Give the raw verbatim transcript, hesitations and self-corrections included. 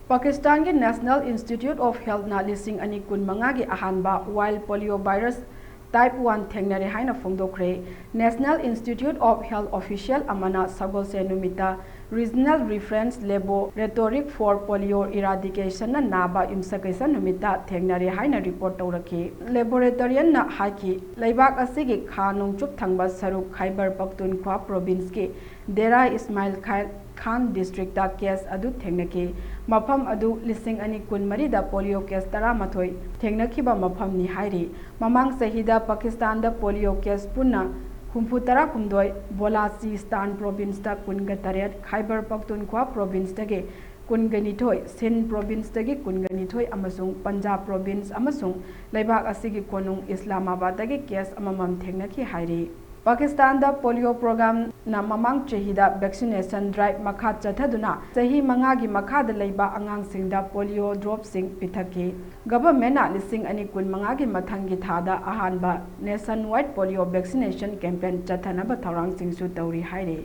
ꯄꯥꯀꯤꯁꯇꯥꯟꯒꯤ National Institute of Healthꯅ ꯂꯤꯁꯤꯡ ꯑꯅꯤ ꯀꯨꯟꯃꯉꯥꯒꯤ ꯑꯍꯥꯟꯕ wild polio virus type one ꯊꯦꯡꯅꯔꯦ ꯍꯥꯏꯅ ꯐꯣꯡꯗꯣꯛꯈ꯭ꯔꯦ꯫ National Institute of Health official ꯑꯃꯅ ꯁꯒꯣꯜꯁꯦꯟ ꯅꯨꯃꯤꯠꯇ Regional Reference Laboratory for Polio Eradicationꯅ ꯅꯥꯕ ꯌꯨꯝꯁꯀꯩꯁ ꯅꯨꯃꯤꯠꯇ ꯊꯦꯡꯅꯔꯦ ꯍꯥꯏꯅ report ꯇꯧꯔꯛꯈꯤ꯫ Laboratorianꯅ ꯍꯥꯏꯈꯤ, ꯂꯩꯕꯥꯛ ꯑꯁꯤꯒꯤ ꯈꯥ ꯅꯣꯡꯆꯨꯞ ꯊꯪꯕ ꯁꯔꯨꯛ Khyber Pakhtunkhwa provinceꯀꯤ ꯗꯦꯔꯥ ꯏꯁꯃꯥꯏꯜ ꯈꯥ-, ꯈꯥꯟ districtꯇ case ꯑꯗꯨ ꯊꯦꯡꯅꯈꯤ꯫ ꯃꯐꯝ ꯑꯗꯨ ꯂꯤꯁꯤꯡ ꯑꯅꯤ ꯀꯨꯟꯃꯔꯤꯗ polio case ꯇꯔꯥꯃꯥꯊꯣꯏ ꯊꯦꯡꯅꯈꯤꯕ ꯃꯐꯝꯅꯤ ꯍꯥꯏꯔꯤ꯫ ꯃꯃꯥꯡ ꯆꯍꯤꯗ ꯄꯥꯀꯤꯁꯇꯥꯟꯗ polio case ꯄꯨꯟꯅ ꯍꯨꯝꯐꯨ ꯇꯔꯥꯍꯨꯝꯗꯣꯏ Balochistan provinceꯇ ꯀꯨꯟꯒ ꯇꯔꯦꯠ, Khyber Pakhtunkhwa provinceꯇꯒꯤ ꯀꯨꯟꯒ ꯅꯤꯊꯣꯏ, Sindh provinceꯇꯒꯤ ꯀꯨꯟꯒ ꯅꯤꯊꯣꯏ ꯑꯃꯁꯨꯡ Punjab province ꯑꯃꯁꯨꯡ ꯂꯩꯕꯥꯛ ꯑꯁꯤꯒꯤ ꯀꯣꯅꯨꯡ ꯏꯁꯂꯥꯃꯥꯕꯥꯗꯇꯒꯤ case ꯑꯃꯃꯝ ꯊꯦꯡꯅꯈꯤ ꯍꯥꯏꯔꯤ꯫ ꯄꯥꯀꯤꯁꯇꯥꯟꯗ polio programꯅ ꯃꯃꯥꯡ ꯆꯍꯤꯗ vaccination drive ꯃꯈꯥ ꯆꯠꯊꯗꯨꯅ ꯆꯍꯤ ꯃꯉꯥꯒꯤ ꯃꯈꯥꯗ ꯂꯩꯕ ꯑꯉꯥꯡꯁꯤꯡꯗ polio dropꯁꯤꯡ ꯄꯤꯊꯛꯈꯤ꯫ Governmentꯅ ꯂꯤꯁꯤꯡ ꯑꯅꯤ ꯀꯨꯟꯃꯉꯥꯒꯤ ꯃꯊꯪꯒꯤ ꯊꯥꯗ ꯑꯍꯥꯟꯕ nationwide polio vaccination campaign ꯆꯠꯊꯅꯕ ꯊꯧꯔꯥꯡꯁꯤꯡꯁꯨ ꯇꯧꯔꯤ ꯍꯥꯏꯔꯤ꯫